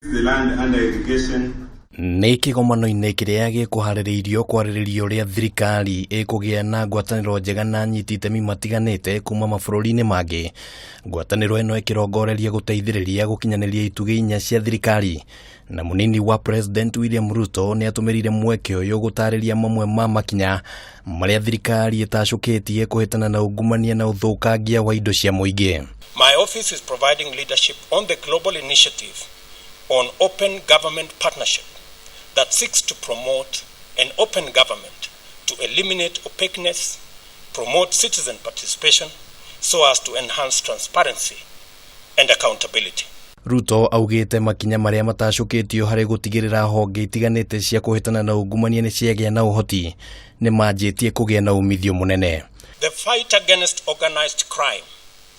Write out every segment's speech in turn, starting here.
The land under irrigation. Nĩ kĩgomano-inĩ kĩrĩa gĩkũharĩrĩirio kwarĩrĩria ũrĩa thirikari ĩkũgĩa na ngwatanĩro njega na anyiti itemi matiganĩte kuma mabũrũri-inĩ mangĩ. Ngwatanĩro ĩno ĩkĩrongoreria gũteithĩrĩria gũkinyanĩria itugĩ inya cia thirikari. Na mũnini wa President William Ruto nĩ atũmĩrire mweke ũyũ gũtarĩria mamwe ma makinya marĩa thirikari ĩtacũkĩtie kũhĩtana na ungumania na ũthũkangia wa indo cia mũingĩ. My office is providing leadership on the global initiative on open government partnership that seeks to promote an open government to eliminate opaqueness, promote citizen participation, so as to enhance transparency and accountability. Ruto augĩte makinya marĩa matacũkĩtio harĩ gũtigĩrĩra honge itiganĩte cia kũhĩtana na ungumania nĩ ciagĩa na ũhoti nĩ manjĩtie kũgĩa na umithio mũnene. The fight against organized crime,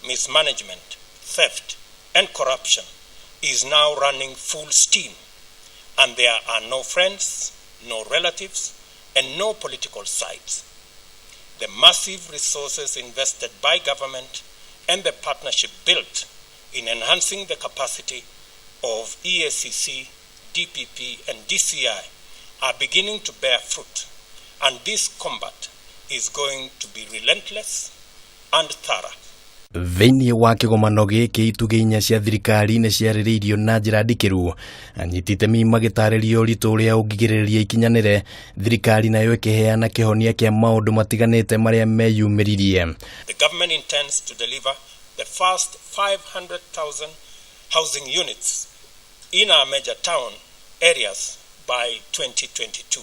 mismanagement, theft, and corruption is now running full steam, and there are no friends, no relatives, and no political sides. The massive resources invested by government and the partnership built in enhancing the capacity of EACC, DPP, and DCI are beginning to bear fruit, and this combat is going to be relentless and thorough. Thĩinĩ wa kĩgomano gĩkĩ, itugĩ inya cia thirikari nĩ ciarĩrĩirio na njĩra ndikĩru, anyiti itemi magĩtarĩria ũritũ ũrĩa ũngĩgirĩrĩria ikinyanĩre, thirikari nayo ĩkĩheana kĩhonia kĩa maũndũ matiganĩte marĩa meyumĩririe. The government intends to deliver the first 500,000 housing units in our major town areas by 2022.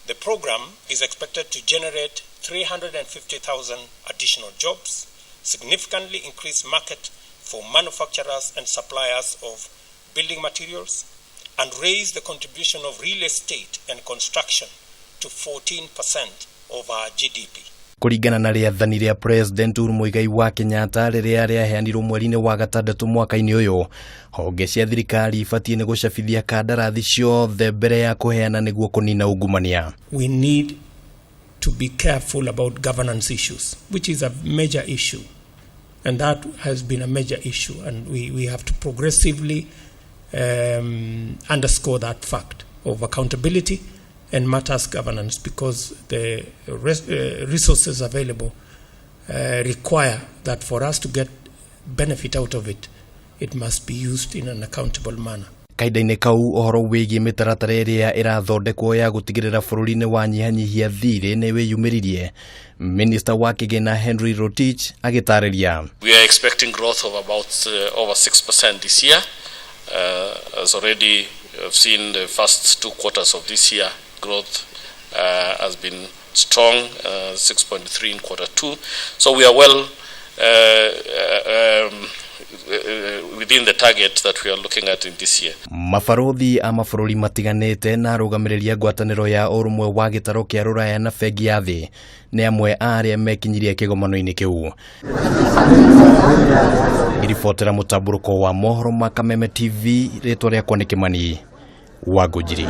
The program is expected to generate 350,000 additional jobs, significantly increase market for manufacturers and suppliers of building materials, and raise the contribution of real estate and construction to 14% of our GDP. Kũringana na rĩathani rĩa President Uhuru Muigai wa Kenyatta rĩrĩa rĩaheanirwo mweri-inĩ wa gatandatũ mwaka-inĩ ũyũ, honge cia thirikari ibatiĩ nĩ gũcabithia kandarathi ciothe mbere ya kũheana nĩguo kũnina ungumania. We need to be careful about governance issues, which is a major issue. And that has been a major issue. And we have to progressively underscore that fact of accountability and matters governance, because the resources available require that for us to get benefit out of it, it must be used in an accountable manner. Kahinda-inĩ kau, ũhoro wĩgiĩ mĩtaratara ĩrĩa ĩrathondekwo ya gũtigĩrĩra bũrũri nĩ wanyihanyihia thirĩ nĩ wĩyumĩririe, Minista wa kĩgĩna Henry Rotich agĩtarĩria. We are expecting growth of about over 6% this year. As already have seen, the first two quarters of this year, growth has been strong, 6.3 in quarter two. So we are well within the target that we are looking at in this year. Mabarũthi a mabũrũri matiganĩte na arũgamĩrĩri a ngwatanĩro ya ũrũmwe wa gĩtarũ kĩa Rũraya na Bengi ya Thĩ nĩ amwe a arĩa mekinyirie kĩgomano-inĩ kĩu. Ngĩribotera mũtambũrũko wa mohoro ma Kameme TV, rĩtwa rĩakwa nĩ Kĩmani wa Ngũnjiri.